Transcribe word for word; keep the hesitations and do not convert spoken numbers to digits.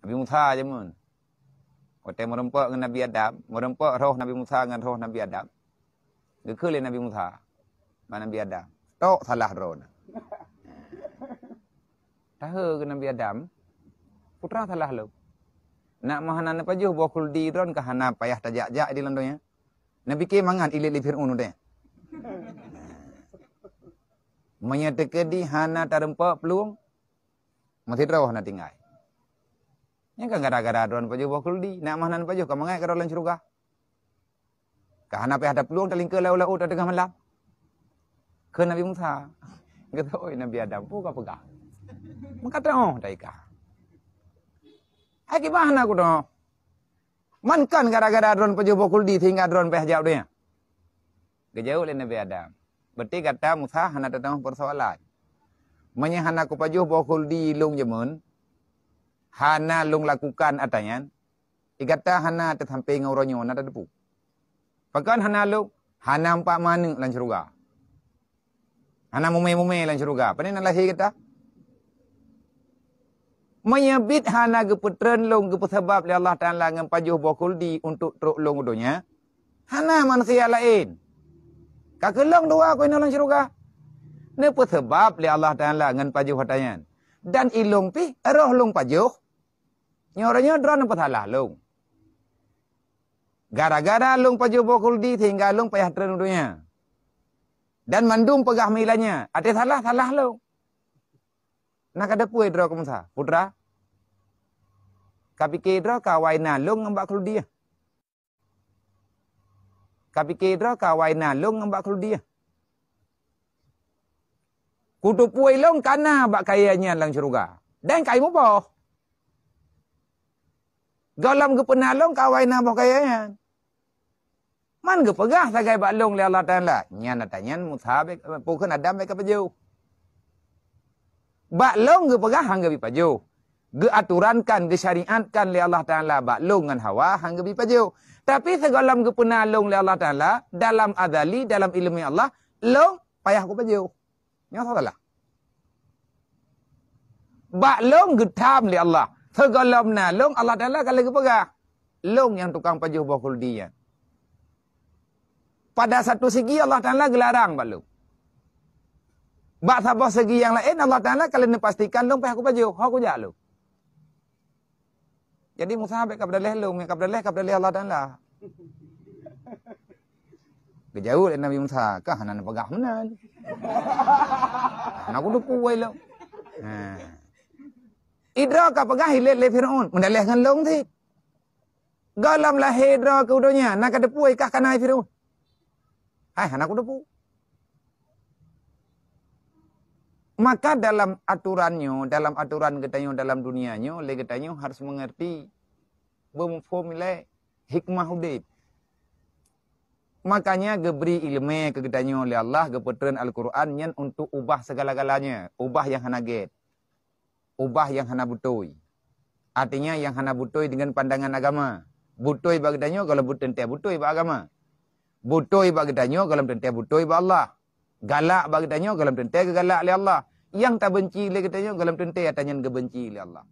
Nabi Musa jameun. Watée meurumpok ngon Nabi Adam, meurumpok roh Nabi Musa ngon roh Nabi Adam. Geukheun lé Nabi Musa bak Nabi Adam, "Tok salah droeneuh." Tahe keu Nabi Adam, "Peue teuma salah lôn? Nak meuhana neupajoh boh khuldi droeneuh ka hana payah tajak-jak di lam donya. Neupike mangat ilét lé Fir'aun udeh. Meunyoe teukeudi hana tarumpok plueng, meusidroe hana tinggai. Nyan kan gara-gara droeneuh pajoh boh khuldi, nak meuhana neupajoh ka mangat keudroe lam syeuruga. Ka hana payah taplueng talingka lau-lau teungoh malam." Kheun Nabi Musa, "Geutôi Nabi Adam, peue kapeugah? Meukateungoh taika. Hai kiban hana kudeungoe? Man kan gara-gara droeneuh pajoh boh khuldi sehingga droeneuh payah jak u donya?" Geujaweueb lé Nabi Adam, "Berarti gata Musa hana tateungoh peusoalan. Meunyoe hana kupajoh boh khuldi lôn jameun, hana lôn lakukan atra nyan, di gata hana tasampai ngon uroe nyoe na tateupeue. Pakon hana lôn, hana eumpat manök lam syeuruga. Hana mumé-mumé lam syeuruga. Pane na lahé gata? Meunyoe biet hana geupeutreun lôn geupeusabab lé Allah Taala ngon pajoh boh khuldi untuk trok lôn u donya, hana manusia laén. Ka keu lôn dua ku inoe lam syeuruga. Neupeusabab lé Allah Taala ngon pajoh atra nyan. Dan ilôn pih roh lôn pajoh. Nyoe uroe nyoe droeneuh peusalah lôn. Gara-gara lôn pajoh boh khuldi sehingga lôn payah treun u donya. Dan mandum peugah meuilan nyan, até salah, salah lôn." Na ka teupeue droe keu Musa, "Putra, kapike droe ka awai na lôn ngon bak khuldi nyan? Kapike droe ka awai na lôn ngon bak khuldi nyan? Kuteupeue lôn ka na bak kayée nyan lam syeuruga, dan kai muboh. Gohlom geupeuna lôn ka awai na boh kayée nyan. Man geupeugah sagai bak lôn lé Allah Taala." Nyan atra nyan Musa bék, peue kheun Adam bék kapajoh. Bak lôn geupeugah han geubi pajoh. Geuaturankan, geusyariatkan lé Allah Taala bak lôn ngon Hawa han geubi pajoh. Tapi sigohlom geupeuna lôn lé Allah Taala, dalam azali, dalam ileumé Allah, lôn payah kupajoh. Nyoe salah. Bak lôn geutham lé Allah. Sigohlom na lôn, Allah Taala ka lheueh geupeugah, lôn nyang tukang pajoh boh khuldi nyan. Pada satu segi Allah Taala geularang bak lôn. Bak saboh segi nyang laén Allah Taala ka lheueh neupastikan lôn payah kupajoh, ho kujak lôn. Jadi Musa bék kapeudaleh lôn, bék kapeudaleh, kapeudaleh Allah Taala. Geujaweueb lé Nabi Musa, "Ka hana neupeugah meunan. Hana kuteupeue lôn." Ha. Idroe kapeugah ilét lé Fir'aun, meudaleh ngon lôn cit. Gohlom lahé droe keu donya, na kateupeue kah kana Fir'aun? Hai, hana kuteupeue. Maka dalam aturan nyoe, dalam aturan geutanyoe dalam dunia nyoe, lé geutanyoe harus mengerti, beumuphom ilée hikmah udeb. Makanya geubri ileumé keu geutanyoe lé Allah, geupeutreun Al-Quran nyan untuk ubah segala-galanya, ubah nyang hana gét, ubah nyang hana beutôi. Artinya nyang hana beutôi deungon pandangan agama. Beutôi bak geutanyoe gohlom teuntée beutôi bak agama. Beutôi bak geutanyoe gohlom teuntée beutôi bak Allah. Galak bak geutanyoe gohlom teuntée geugalak lé Allah. Nyang tabenci lé geutanyoe gohlom teuntée atra nyan geubenci lé Allah.